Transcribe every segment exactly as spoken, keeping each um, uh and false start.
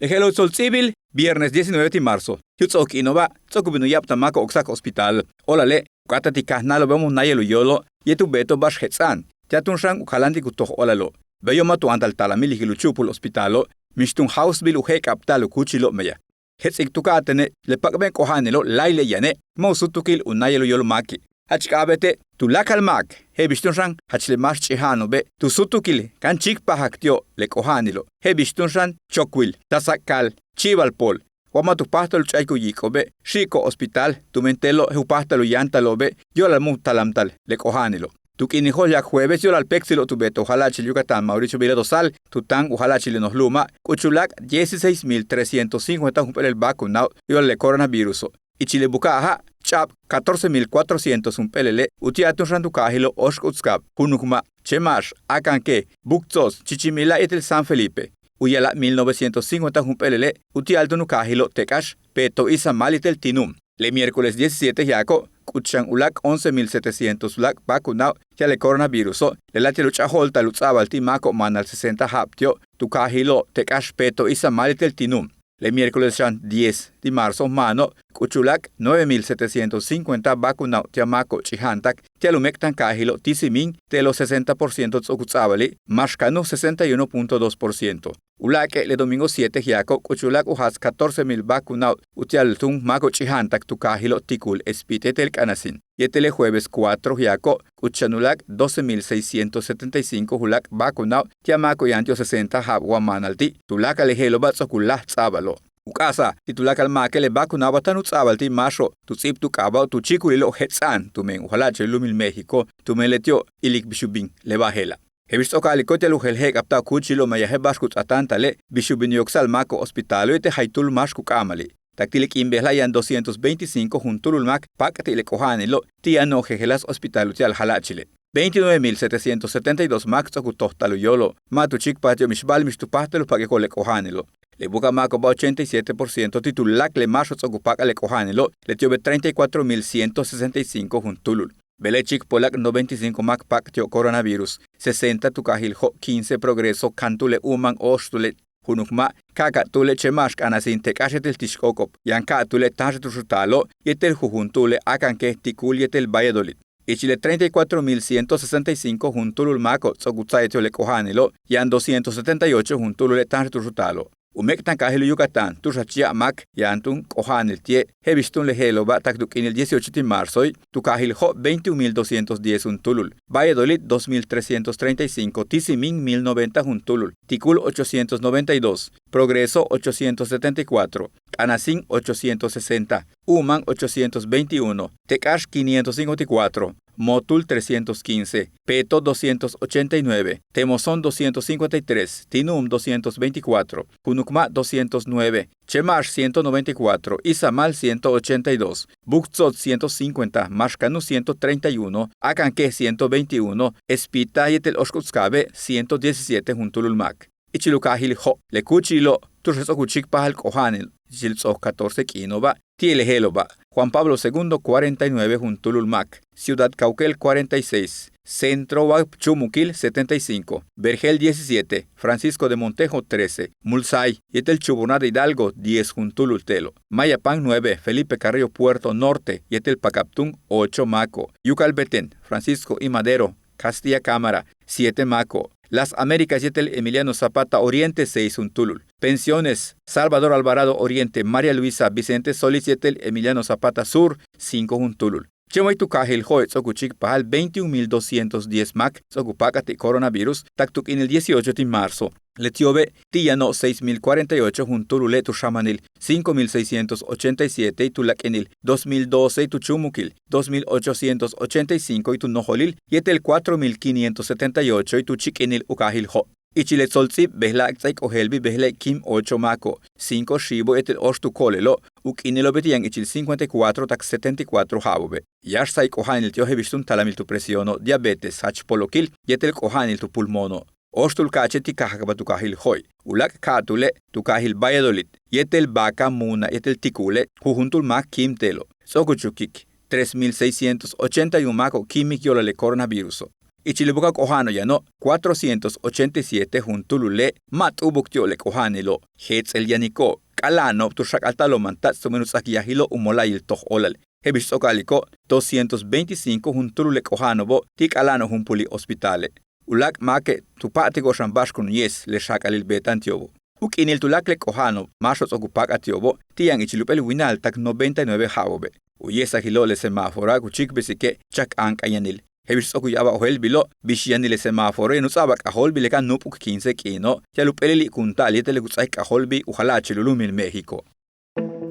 Le je'elo' u tsol ts'íibil viernes diecinueve ti' marzo, ti' u ts'o'ok k'iino'oba' ts'o'ok u bin u ya'ab ta máako'ob k ts'áak hospital. Óolale' u k'áata'al ti' kajnáalo'ob u yóol yéetel u beeto'ob ba'ax jets'a'an. Ti'al túun xan u kaláantik u toj óolalo'. Beyo' ma' tu áantal talamil ichil u chu'upul hospitalo', mix túun jáawsbil u je'ek'abta'al u kúuchilo'ob meyaj. Jets'ik tu ka'atéene' le pak'ben k'oja'anilo' láayli' yane', ma' u súutukil u náayal u yóol máaki'. Jach k'a'abéete' tuláakal máak je'el bix túun xan jach le máax ch'ija'ano'obe' tu súutukil ken chíikpajak ti'ob le k'oja'anilo', je'el bix túun xan chokwil, tasak kaal, chi'ibal pool. Wa ma' tu páajtal u ch'a'ik u yiiko'obe', xi'iko'ob hospital tumen te'elo' je'el u páajtal u yáantalo'obe' yo'olal ma' u talamtal le k'oja'anilo'. Tu k'iinil jo'olyak jueves yo'olal péektsilo'ob tu beeto'ob jala'achil Yucatán Mauricio Vila Dosal tu táan u jala'achil le noj lu'uma', k'uchul láak' dieciséis mil trescientos cincuenta jump'éelel vacunado yo'olal le coronaviruso'. Ichil le buka'aj ja' ch'a'ab catorce mil cuatrocientos jump'éelele' uti'al túun xan tu kaajilo' Óoxk'utzcab, Junukma', Chemax, Akanke, Buktsóots, Chichimilá' yéetel San Felipe. U ya'alaj mil novecientos cincuenta jump'éelele' uti'al túun u kaajilo' Tekax, Peto, Izamal yéetel Tinum. Le miércoles diecisiete ji'aako' k'uch xan u láak' once mil setecientos u láak' vacunado ti'al le coronaviruso', le láayti'al u ch'a'ajo'olta'al u ts'a'abal ti' máako'ob máanal sesenta ja'ab ti'ob tu kaajilo' Tekax, Peto, Izamal yéetel Tinum. Le miércoles xan diez ti' marzo ma'ano', k'uchul láak' nueve mil setecientos cincuenta vacunado ti'al máako'ob ch'ija'antak ti'al u méek'tankaajilo' ti' Simin, te'elo' sesenta por ciento ts'o'ok u ts'a'abali', máax kanuj sesenta y uno punto dos por ciento. U láak'e' le domingo siete ji'aako' k'uchul láak' u jaas catorce mil vacunado uti'al túun máako'ob ch'ija'antak tu kaajilo' Tikul, Espita yéetel K'anacín. Yéetel le jueves cuatro ji'aako' k'uch xan u láak' doce mil seiscientos setenta y cinco u láak' vacunado ti'al máako'ob yaan ti'ob sesenta ja'ab wa máanal ti', tuláakal le je'elo'oba' ts'o'ok u láaj ts'a'abalo'. U k'a'asa'al ti' tuláakal máake' le vacunado'oba' táan u ts'a'abal ti' máaxo'ob tu ts'íib tu k'aabajo' tu chíikulilo'ob jets'a'an tumen u jala'achil u lu'umil México, tumen leti'ob ilik bix u bin le ba'al je'ela'. Je'el bix ts'o'ok k a'aliko'ob ti'al u jeel je'ek'abta'al u kúuchilo'ob meyaj je'el ba'ax ku ts'aatáantale' bix u bin u yoksa'al máako'ob hospitalo' yéetel jaytúul máax ku k'a'amali'. Tak ti' le k'iin bejela' yaan doscientos veinticinco juntúulul máak pak'ti' le k'oja'anilo' ti' yano'ob jejeláas hospital uti'al jala'achile'. Veintinueve mil setecientos setenta y dos máak ts'o'ok u tojta'al u yóolo', ma' tu chíikpajal ti'ob mix ba'al mix tu páajtal u pak'iko'ob le k'oja'anilo'. Le buka'aj máako'oba' ochenta y siete por ciento ti' tuláakal le máaxo'ob ts'o'ok u pak'al le k'oja'anilo', leti'obe' treinta y cuatro mil ciento sesenta y cinco juntúulul. Bejla'e' chíikpajal u láak' noventa y cinco máak pak'ti'ob coronavirus, sesenta tu kaajil Jo', quince Progreso, Kantule', Uman, Óoxtule', Junukma', Ka'aka'tule', Chemax, K'anacín, Tekax yéetel Tixk'óok'ob, yaan Ka'atule', Táanxel tu Xutaalo' yéetel Jujuntule', Akanke, Tikul yéetel Valladolid. Ichil le treinta y cuatro mil ciento sesenta y cinco juntúulul máako'ob ts'o'ok u tsa'aye'el ti'ob le k'oja'anilo', yaan doscientos setenta y ocho juntúulule' Táanxel tu Xutaalo'. U méek'tankaajil u Yucatán tu'ux jach ya'ab máak yaan túun k'oja'anil ti'e', je'el bix túun le je'elo'oba' tak tu k'iinil dieciocho ti' marzoe', tu kaajil Jo' veintiún mil doscientos diez juntúulul, Valladolid dos mil trescientos treinta y cinco, ti' Simin mil noventa juntúulul, Tikul ochocientos noventa y dos, Progreso ochocientos setenta y cuatro, K'anacín ochocientos sesenta, Uman ochocientos veintiuno, Tekax quinientos cincuenta y cuatro, Motul trescientos quince, Peto doscientos ochenta y nueve, Temozón doscientos cincuenta y tres, Tinum doscientos veinticuatro, Junukma' doscientos nueve, Chemax ciento noventa y cuatro, Izamal ciento ochenta y dos, Buktsóots ciento cincuenta, Máaxkanuj ciento treinta y uno, Akanke ciento veintiuno, Espita yéetel Óoxk'utzcabe' ciento diecisiete juntúulul máak. Ichil u kaajil Jo', le kúuchilo' tu'ux ts'o'ok u chíikpajal k'oja'anil ichil ts'o'ok catorce k'iino'oba', ti'e' le je'elo'oba': Juan Pablo segundo, cuarenta y nueve juntúulul máak, Ciudad Cauquel, cuarenta y seis, Centro wa Chumukil, setenta y cinco, Vergel, diecisiete, Francisco de Montejo, trece, Mulzay yéetel Chubuná de Hidalgo, diez juntúulul te'elo', Mayapán, nueve, Felipe Carrillo, Puerto Norte yéetel Pacaptún, ocho máako', Yucalbetén, Francisco I. Madero, Castilla Cámara, siete máako', Las Américas yéetel Emiliano Zapata, Oriente, seis juntúulul, Pensiones, Salvador Alvarado, Oriente, María Luisa, Vicente Solís yéetel Emiliano Zapata, Sur, cinco juntúulul. Chéen way tu kaajil Jo'e' ts'o'ok u chíikpajal veintiún mil doscientos diez máak ts'o'ok u pak'aj ti' coronavirus tak tu k'iinil dieciocho ti' marzo. Leti'obe' ti' yano'ob seis mil cuarenta y ocho juntúulule' tu xamanil, cinco mil seiscientos ochenta y siete tu láak'inil, dos mil doce tu chúumukil, dos mil ochocientos ochenta y cinco tu nojolil yéetel cuatro mil quinientos setenta y ocho tu chíik'inil u kaajil Jo'. Ichil le tsol ts'íib bejla'e' k ts'áa k ojéelbil bejla'e' kíim ocho máako', cinco xiibo' yéetel óox tu ko'olelo', u k'iinilo'obe' ti' yaan ichil cincuenta y cuatro tak setenta y cuatro ja'abo'obe'. Yáax say k'oja'anil ti'ob je'el bix túun talamil tu presiono', diabetes, jach polokil yéetel k'oja'anil tu pulmono'. Óoxtúul ka'ache' ti' kajakbal tu kaajil Jo'e', u láak' Ka'atule' tu kaajil Valladolid yéetel Vaca Muuna yéetel Tikule', jujuntúul máak kíim te'elo', ts'o'ok u chukik tres mil seiscientos ochenta y un máako' kíimik yo'olal le coronaviruso'. Ichil u book a k'oja'ano' yano' cuatrocientos ochenta y siete juntúul u le' ma' t'u'ubuk ti'ob le k'oja'anilo'. Jets'el yaniko' k'ala'ano'ob tu xak'alta'al u mantats' tumen u ts'áaj yajilo' u mola'ayil toj óolal. Je'el bix ts'o'ok a'aliko', doscientos veinticinco juntúul u le' k'oja'ano'obo' ti' k'ala'ano'ob jumpúuli' hospitale'. U láak' máake' tu pa'atiko'ob xan ba'ax kun ye'es le xak'alil beeta'an ti'obo'. U k'iinil tuláakal le k'oja'ano'ob máaxo'ob ts'o'ok u páak'al ti'obo' ti' yaan ichil jump'éel winal tak noventa y nueve ja'abo'obe'. U ye'esajilo' le semáforoa' ku chíikpesike' chak áank'ayanil. Je'el bix ts'o'ok u ya'aba'al ojéeltbilo' bix yanil le semáforoe' yaan u ts'a'abal k'ajóoltbil le ka nu'up'uk quince k'iino', ti'al u p'éelili' kun ta'al yéetel le ku ts'áaik k'ajóoltbil u jala'achil u lu'umil México.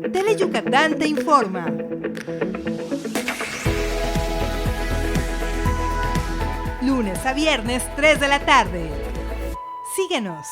Tele Yucatán te informa. Lunes a viernes, tres de la tarde. Síguenos.